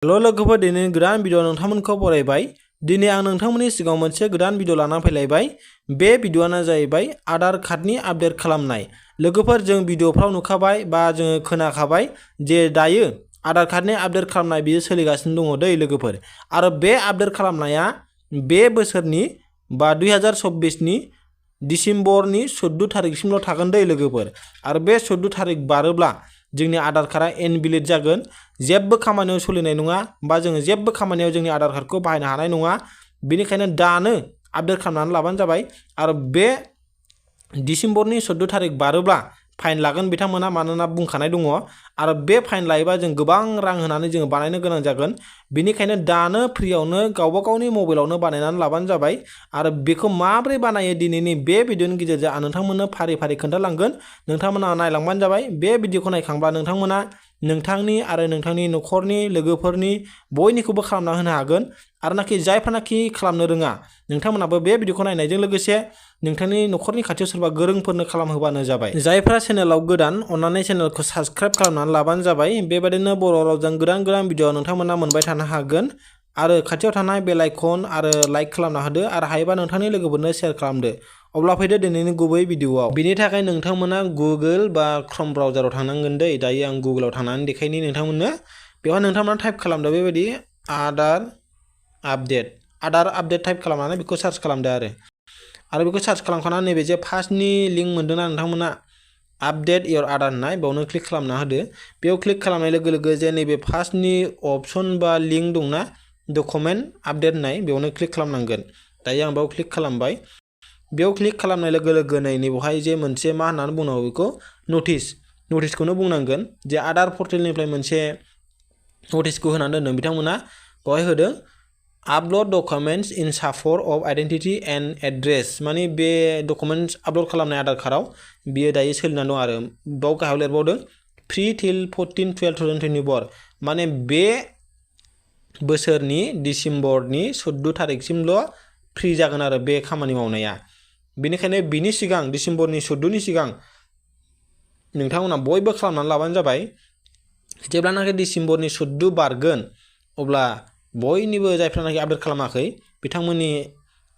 हेल' लोगोफोर दिनै गोदान भिडिअ नोंथांमोनखौ बरायबाय। दिनै आं नोंथांमोननि सिगाङाव मोनसे गोदान भिडिअ लाना फैलायबाय। बे भिडिअआनो जाहैबाय आधार कार्डनि आपडेट खालामनाय। लोगोफोर जों भिडिअफ्राव नुखाबाय बा जोङो खोनाखाबाय जे दायो आधार कार्डनि आपडेट खालामनाय बियो सोलिगासिनो दङ दै लोगोफोर। आरो बे आपडेट खालामनाया बे बोसोरनि बा 2024 नि डिसेम्बरनि 14 थारिखसिमल' थागोन दै लोगोफोर। आरो बे 14 थारिख बारोब्ला जोंनि आधार कार्डआ इनभेलिड जागोन, जेबो खामानियाव सोलिनाय नङा बा जोङो जेबो खामानियाव जोंनि आधार कार्डखौ बाहायनो हानाय नङा। बेनिखायनो दानो आपडेट खालामनानै लाबानो जाबाय। आरो बे डिसेम्बरनि 14 थारिख बारोब्ला फाइन लागोन बिथांमोना, मानोना बुंखानाय दङ। आरो बे फाइन लायोबा जों गोबां रां होनानै जोङो बानायनो गोनां जागोन। बेनिखायनो दानो फ्रियावनो गावबा गावनि मबाइलावनो बानायनानै लाबानो जाबाय। आरो बेखौ माबोरै बानायो दिनैनि बे भिडिअनि गेजेरजों आं नोंथांमोननो फारि फारि खोन्थालांगोन। नोंथांमोना नायलांबानो जाबाय। बे भिडिअखौ नायखांब्ला नोंथांमोना नोंथांनि आरो नोंथांनि न'खरनि लोगोफोरनि बयनिखौबो खालामना होनो हागोन। आरो जायफ्रानाखि खालामनो रोङा नोंथांमोनाबो बे भिडिअखौ नायनायजों लोगोसे नोंथांनि न'खरनि खाथियाव सोरबा गोरोंफोरनो खालामहोबानो जाबाय। जायफ्रा चेनेलाव गोदान अननानै चेनेलखौ साबस्क्राइब खालामनानै लाबानो जाबाय। बेबायदिनो बर' रावजों गोदान गोदान भिडिअ नोंथांमोना मोनबाय थानो हागोन। आरो खाथियाव थानाय बेल आइकन आरो लाइक खालामना होदो आरो हायोबा नोंथांनि लोगोफोरनो शेयार खालामदो। अब्ला फैदो दिनैनि गुबै भिडिअआव। बिनि थाखाय नोंथांमोना गुगोल बा क्रम ब्राउजाराव थांनांगोन दै। दायो आं गुगोलाव थांनानै देखायनि नोंथांमोननो। बेवहाय नोंथांमोना टाइप खालामदो बेबायदि आधार आपडेट टाइप खालामनानै बेखौ सार्च खालामदो आरो बेखौ सार्च खालामखांनानै नैबे जे फार्स्टनि लिंक मोनदोंना नोंथांमोना आपडेट इयर आधार होननाय, बेयावनो क्लिक खालामना होदो। बेयाव क्लिक खालामनाय लोगो लोगो जे नैबे फार्स्टनि अपसन बा लिंक दंना डकुमेन्ट आपडेट होननाय, बेयावनो क्लिक खालामनांगोन। दायो आं बेयाव क्लिक खालामबाय। बेयाव क्लिक खालामनाय लोगो लोगो नैबेवहाय जे मोनसे मा होननानै बुंनांगौ बेखौ नटिसखौनो बुंनांगोन। जे आधार पर्टेलनिफ्राय मोनसे नटिसखौ होनानै दोनदों बिथांमोना। बेवहाय होदों upload documents in support of identity and address. माने बे डकुमेन्टस आपल'ड खालामनाय आधार कार्डआव बियो दायो सोलिनानै दं। आरो बाव गाहायाव लिरबावदों फ्रि टिल 14/12/2024। माने बे बोसोरनि डिसेम्बरनि 14 थारिखसिमल' फ्रि जागोन आरो बे खामानि मावनाया। बेनिखायनो बिनि सिगां डिसेम्बरनि 14 नि सिगां नोंथांमोना बयबो खालामनानै लाबानो जाबाय। जेब्लानाखि डिसेम्बरनि 14 बारगोन अब्ला बयनिबो जायफ्रानाखि आपडेट खालामाखै बिथांमोननि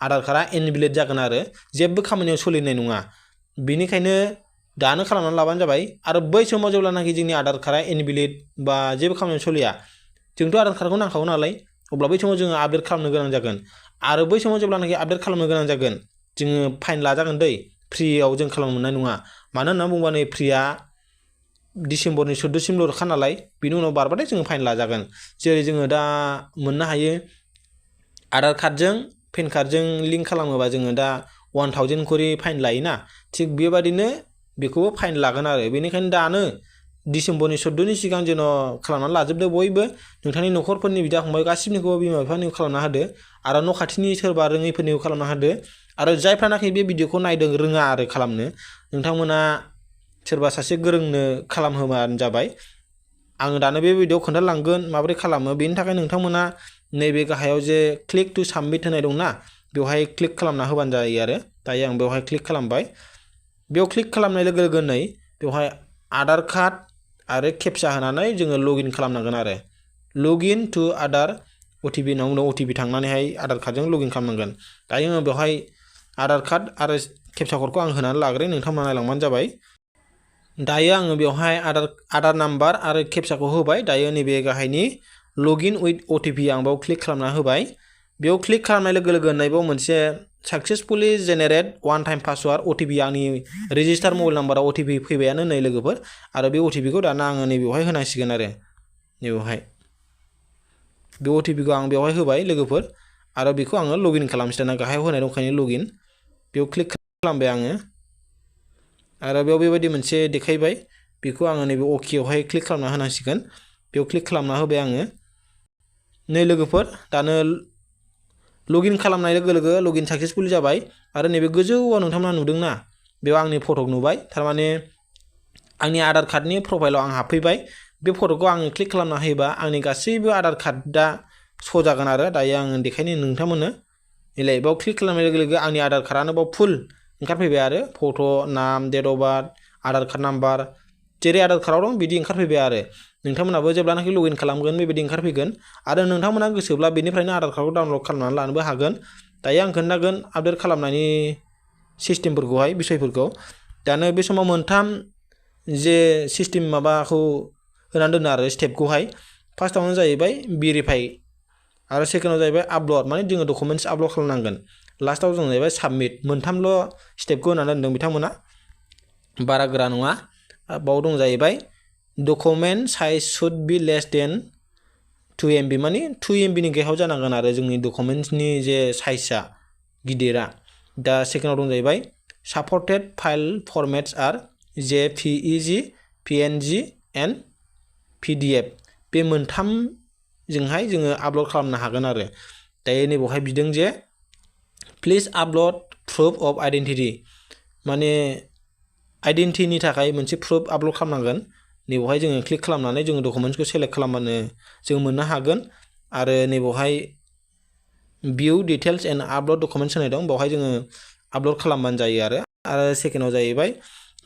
आधार कार्डआ इनभेलिड जागोन आरो जेबो खामानियाव सोलिनाय नङा। बेनिखायनो दानो खालामनानै लाबानो जाबाय। आरो बै समाव जेब्लानाखि जोंनि आधार कार्डआ इनभेलिड बा जेबो खामानियाव सोलिया, जोंथ' आधार कार्डखौ नांखागौ नालाय, अब्ला बै समाव जोङो आपडेट खालामनो गोनां जागोन। आरो बै समाव जेब्लानाखि आपडेट खालामनो गोनां जागोन जोङो फाइन लाजागोन दै। फ्रियाव जों खालामनो मोननाय नङा। मानो होनना बुङोबा नै फ्रिया डिसेम्बरनि 14 सिमल'खा नालाय, बिनि उनाव बारबाथाय जोङो फाइन लाजागोन। जेरै जोङो दा मोननो हायो आधार कार्डजों पेन कार्डजों लिंक खालामोबा जोङो दा 1000 खरि फाइन लायोना, थिग बेबादिनो बेखौबो फाइन लागोन आरो। बेनिखायनो दानो डिसेम्बरनि 14 नि सिगां जेन' खालामनानै लाजोबदो बयबो। नोंथांनि न'खरफोरनि बिदा फंबाय गासिबनिखौबो बिमा बिफानिखौ खालामना होदो आरो न' खाथिनि सोरबा रोङैफोरनिखौ खालामना होदो। आरो जायफ्रानाखि बे भिडिअखौ नायदों रोङा आरो खालामनो, नोंथांमोना सोरबा सासे गोरोंनो खालामहोबानो जाबाय। आङो दानो बे भिडिअआव खोन्थालांगोन माबोरै खालामो। बेनि थाखाय नोंथांमोना नैबे गाहायाव जे क्लिक टु साबमिट होनाय दंना, बेवहाय क्लिक खालामना होबानो जायो आरो। दायो आं बेवहाय क्लिक खालामबाय। बेयाव क्लिक खालामनाय लोगो लोगो नै बेवहाय आधार कार्ड आरो केपचा होनानै जोङो लगइन खालामनांगोन आरो। लगइन टु आधार अटिपि होनना बुंदों। अटिपि थांनानैहाय आधार कार्डजों लगइन खालामनांगोन। दायो आङो बेवहाय आधार कार्ड आरो केपचा क'डखौ आं होनानै लाग्रोयो, नोंथांमोना नायलांबानो जाबाय। दायो आङो बेवहाय आधार नाम्बार आरो केपचाखौ होबाय। दायो नैबे गाहायनि लगइन उइथ अटिपि आं बेयाव क्लिक खालामना होबाय। बेयाव क्लिक खालामनाय लोगो लोगो नैबाव मोनसे successfully generate one time password OTP, आंनि रेजिस्टार मबाइल नाम्बाराव अटिपि फैबायानो नै लोगोफोर। आरो बे अटिपिखौ दाना आङो नैबेवहाय होनांसिगोन आरो नैबेवहाय बे अटिपिखौ आं बेवहाय होबाय लोगोफोर। आरो बेखौ आङो लगइन खालामसै दाना। गाहायाव होनाय दंखायो लगइन, बेयाव क्लिक खालामबाय आङो। आरो बेयाव बेबायदि मोनसे देखायबाय, बेखौ आङो नैबे अकेआवहाय क्लिक खालामना होनांसिगोन। बेयाव क्लिक खालामना होबाय आङो। नै लोगोफोर दानो लगइन खालामनाय लोगो लोगो लगइन साक्सेसफुल जाबाय। आरो नैबे गोजौआव नोंथांमोना नुदोंना, बेयाव आंनि फटक नुबाय। थारमाने आंनि आधार कार्डनि प्रफाइलाव आं हाबफैबाय। बे फटकखौ आङो क्लिक खालामना होयोबा आंनि गासैबो आधार कार्डआ श' जागोन आरो। दायो आङो देखायनो नोंथांमोननो। एलाय बेयाव क्लिक खालामनाय लोगो लोगो आंनि आधार कार्डआनो बाव फुल ओंखारफैबाय आरो फट', नाम, date of birth, Aadhaar card number जेरै आधार कार्डआव दं बिदि ओंखारफैबाय आरो। नोंथांमोनाबो जेब्लानाखि लगिन खालामगोन बेबायदि ओंखारफैगोन आरो नोंथांमोना गोसोब्ला बेनिफ्रायनो आधार कार्डखौ डाउनलड खालामनानै लानोबो हागोन दायो आं खोन्थागोन आपडेट खालामनायनि सिस्टेमफोरखौहाय बिसयफोरखौ दानो बे समाव मोनथाम जे सिस्टेम माबाखौ होनानै दोनो आरो स्टेपखौहाय फार्स्टआवनो जाहैबाय भेरिफाइ आरो सेकेन्डआव जाहैबाय आपल'ड माने जोङो डकुमेन्ट्स आपल'ड खालामनांगोन लास्टआव जों जाहैबाय साबमिट मोनथामल' स्टेपखौ होनानै दोनदों बिथांमोना बारा गोरा नङा बाव दं जाहैबाय document size should be less than 2 MB माने 2 MB नि गेजेराव जानांगोन आरो जोंनि डकुमेन्ट्सनि जे साइजआ गिदिरा दा सेकेन्डआव दं जाहैबाय supported file formats are JPEG PNG and PDF बे मोनथामजोंहाय जोङो आपल'ड खालामनो हागोन आरो दायो नैबेवहाय बिदों जे please upload proof of identity माने आइडेन्टिटिनि थाखाय मोनसे प्रुफ आपल'ड खालामनांगोन नैबेवहाय जोङो क्लिक खालामनानै जोङो डकुमेन्ट्सखौ सेलेक्ट खालामबानो जों मोननो हागोन आरो नैबेवहाय भिउ डिटेल्स एन्ड आपल'ड डकुमेन्ट्स होनाय दं बेवहाय जोङो आपल'ड खालामबानो जायो आरो सेकेन्डआव जाहैबाय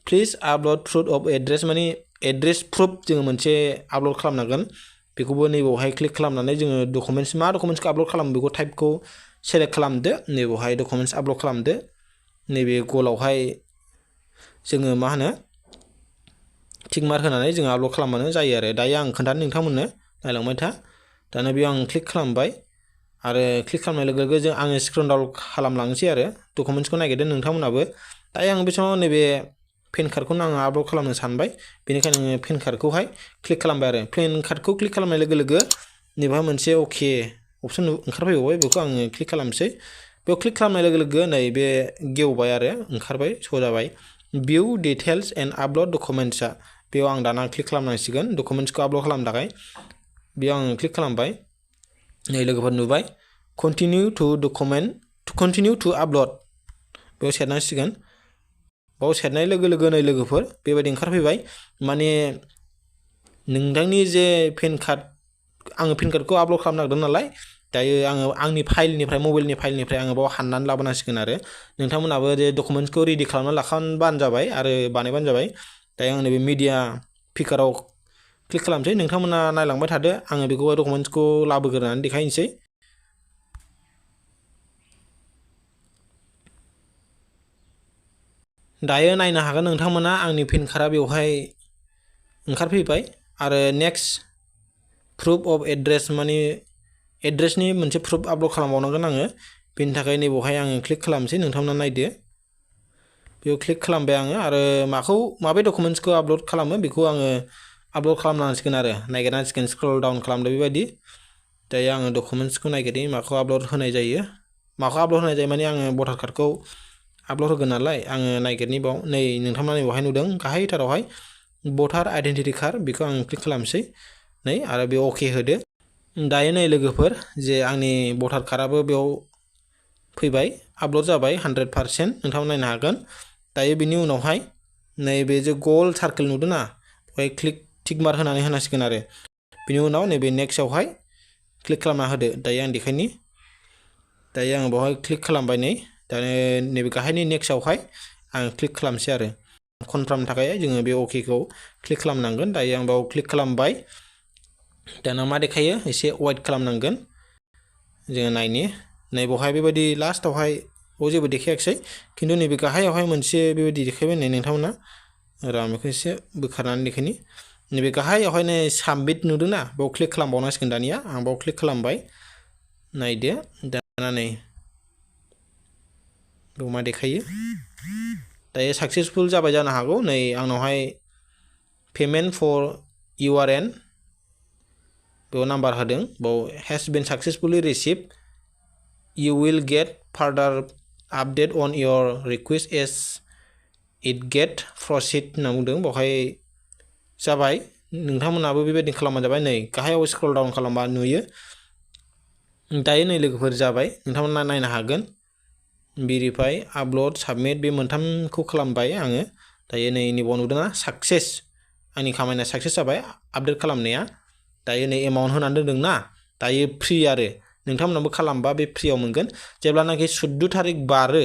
please upload proof of address माने एड्रेस प्रुफ जोङो मोनसे आपल'ड खालामनांगोन बेखौबो नैबेवहाय क्लिक खालामनानै जोङो डकुमेन्ट्स मा डकुमेन्ट्सखौ आपल'ड खालामो बेखौ टाइपखौ सेलेक्ट खालामदो नैबेवहाय डकुमेन्ट्स आपल'ड खालामदो नैबे गलावहाय जोङो मा होनो टिक मार्क होनानै जोङो आपल'ड खालामबानो जायो आरो दायो आं खोन्थानो नोंथांमोननो नायलांबाय था दाना बेयाव आं क्लिक खालामबाय आरो क्लिक खालामनाय लोगो लोगो आङो स्क्रिन डाउन खालामलांसै आरो डकुमेन्ट्सखौ नागिरदो नोंथांमोनाबो दायो आं बे समाव नैबे पेन कार्डखौनो आङो आपल'ड खालामनो सानबाय बेनिखायनो आङो पेन कार्डखौहाय क्लिक खालामबाय आरो पेन कार्डखौ क्लिक खालामनाय लोगो लोगो नैबेहाय मोनसे अके अपसन ओंखारफैबावबाय बेखौ आङो क्लिक खालामसै बेयाव क्लिक खालामनाय लोगो लोगो नै बे गेवबाय आरो ओंखारबाय श' जाबाय भिउ डिटेल्स एन्ड आपल'ड डकुमेन्ट्सआ बेयाव आं दाना क्लिक खालामनांसिगोन डकुमेन्ट्सखौ आपल'ड खालामनो थाखाय बेयाव आङो क्लिक खालामबाय नै लोगोफोर नुबाय कन्टिनिउ टु आपल'ड बेयाव सेरनांसिगोन बाव सेरनाय लोगो लोगो नै लोगोफोर बेबायदि ओंखारफैबाय माने नोंथांनि जे पेन कार्ड आङो पेन कार्डखौ आपल'ड खालामनो नागिरदों नालाय दायो आङो आंनि फाइलनिफ्राय मबाइलनि फाइलनिफ्राय आङो बाव हाननानै लाबोनांसिगोन आरो नोंथांमोनाबो जे डकुमेन्ट्सखौ रेडि खालामना लाखाबानो जाबाय आरो बानायबानो जाबाय दायो आं नैबे मिडिया पिकाराव क्लिक खालामसै नोंथांमोना नायलांबाय थादो आङो बेखौहाय डकुमेन्ट्सखौ लाबोग्रोनानै देखायनोसै दायो नायनो हागोन नोंथांमोना आंनि पेन कार्डआ बेवहाय ओंखारफैबाय आरो नेक्स्ट प्रुफ अफ एड्रेस माने एड्रेसनि मोनसे प्रुफ आपल'ड खालामबावनांगोन आङो बेनि थाखाय नैबेवहाय आङो क्लिक खालामसै नोंथांमोना नायदो बेयाव क्लिक खालामबाय आङो आरो माबे डकुमेन्ट्सखौ आपल'ड खालामो बेखौ आङो आपल'ड खालामनांसिगोन आरो नागिरनांसिगोन स्क्रल डाउन खालामदो बेबायदि दायो आङो डकुमेन्ट्सखौ नागिरदों माखौ आपल'ड होनाय जायो माने आङो भटार कार्डखौ आपल'ड होगोन नालाय आङो नागिरनि बाव नै नोंथांमोना नैबेवहाय नुदों गाहायथारावहाय भटार आइडेन्टिटि कार्ड बेखौ आं क्लिक खालामसै नै आरो बेयाव अके होदो दायो नै लोगोफोर जे आंनि भटार कार्डआबो बेयाव फैबाय आपल'ड जाबाय 100% नोंथांमोना नायनो हागोन दायो बिनि उनावहाय नैबे जे गल सार्केल नुदों ना बेवहाय टिक मार्क होनानै होनांसिगोन आरो बिनि उनाव नैबे नेक्स्टआवहाय क्लिक खालामना होदो दायो आं देखायनि दायो आं बेवहाय क्लिक खालामबाय नै दायो नैबे गाहायनि नेक्स्टआवहाय आं क्लिक खालामसै आरो कनफार्मनि थाखाय जोङो बे अकेखौ क्लिक खालामनांगोन दायो आं बेयाव क्लिक खालामबाय दाना मा देखायो एसे वेट खालामनांगोन जोङो नायनि नैबेवहाय बेबायदि लास्टआवहाय जेबो देखायाखिसै खिन्थु नैबे गाहायावहाय मोनसे बेबायदि देखायबाय नै नोंथांमोना र' आं बेखौ एसे बोखारनानै देखायनि नैबे गाहायावहाय नै साबमिट नुदोंना बेयाव क्लिक खालामबावनांसिगोन दानिया आं बेयाव क्लिक खालामबाय नायदो दाना नै बेयाव मा देखायो दायो साक्सेसफुल जाबाय जानो हागौ नै आंनावहाय पेमेन्ट फर URN बेयाव नाम्बार होदों बेयाव has been successfully receive you will get further update on your request as it get proceed होनना बुंदों बेवहाय जाबाय नोंथांमोनाबो बेबायदि खालामबानो जाबाय नै गाहायाव स्क्रल डाउन खालामबा नुयो दायो नै लोगोफोर जाबाय नोंथांमोना नायनो हागोन भेरिफाइ आपल'ड साबमिट बे मोनथामखौ खालामबाय आङो दायो नै नैबाव नुदोंना साक्सेस आंनि खामानिया साक्सेस जाबाय आपडेट खालामनाया दायो नै एमाउन्ट होनानै दोनदोंना दायो फ्रि आरो नोंथांमोनाबो खालामबा बे फ्रियाव मोनगोन जेब्लानाखि 14 थारिख बारो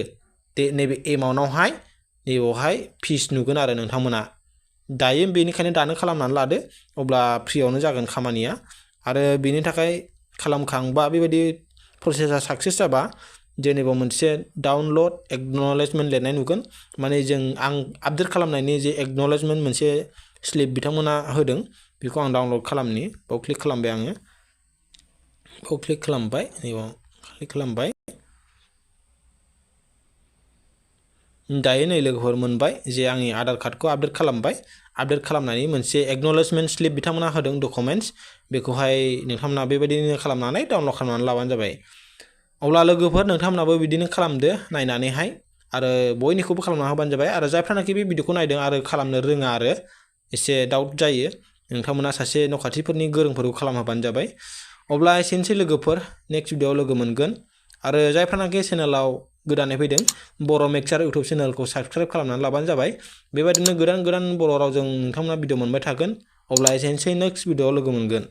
नैबे एमाउन्टआवहाय नैबेवहाय फिस नुगोन आरो नोंथांमोना दायो बेनिखायनो दानो खालामनानै लादो अब्ला फ्रियावनो जागोन खामानिया आरो बेनि थाखाय खालामखांबा बेबायदि प्रसेसा साक्सेस जाबा जेनेबा मोनसे डाउनलड एक्न'लेजमेन्ट लिरनाय नुगोन माने आं आपडेट खालामनायनि जे एक्न'लेजमेन्ट मोनसे स्लिप बिथांमोना होदों बेखौ आं डाउनलड खालामनि बाव क्लिक खालामबाय आङो बाव क्लिक खालामबाय नैबाव क्लिक खालामबाय दायो नै लोगोफोर मोनबाय जे आंनि आधार कार्डखौ आपडेट खालामबाय आपडेट खालामनानै मोनसे एक्न'लेजमेन्ट स्लिप बिथांमोना होदों डकुमेन्ट्स बेखौहाय नोंथांमोना बेबायदिनो खालामनानै डाउनलड खालामनानै लाबानो जाबाय अब्ला लोगोफोर नोंथांमोनाबो बिदिनो खालामदो नायनानैहाय आरो बयनिखौबो खालामना होबानो जाबाय आरो जायफ्रानाखि बे भिडिअखौ नायदों आरो खालामनो रोङा आरो एसे डाउट जायो नोंथांमोना सासे न' खाथिफोरनि गोरोंफोरखौ खालामहोबानो जाबाय अब्ला एसेनोसै लोगोफोर नेक्स्ट भिडिअआव लोगो मोनगोन आरो जायफ्रानाखि चेनेलाव गोदानै फैदों बर' मेक्सार इउटुब चेनेलखौ साबस्क्राइब खालामनानै लाबानो जाबाय बेबायदिनो गोदान बर' रावजों नोंथांमोना भिडिअ मोनबाय थागोन अब्ला एसेनोसै नेक्स्ट भिडिअआव लोगो मोनगोन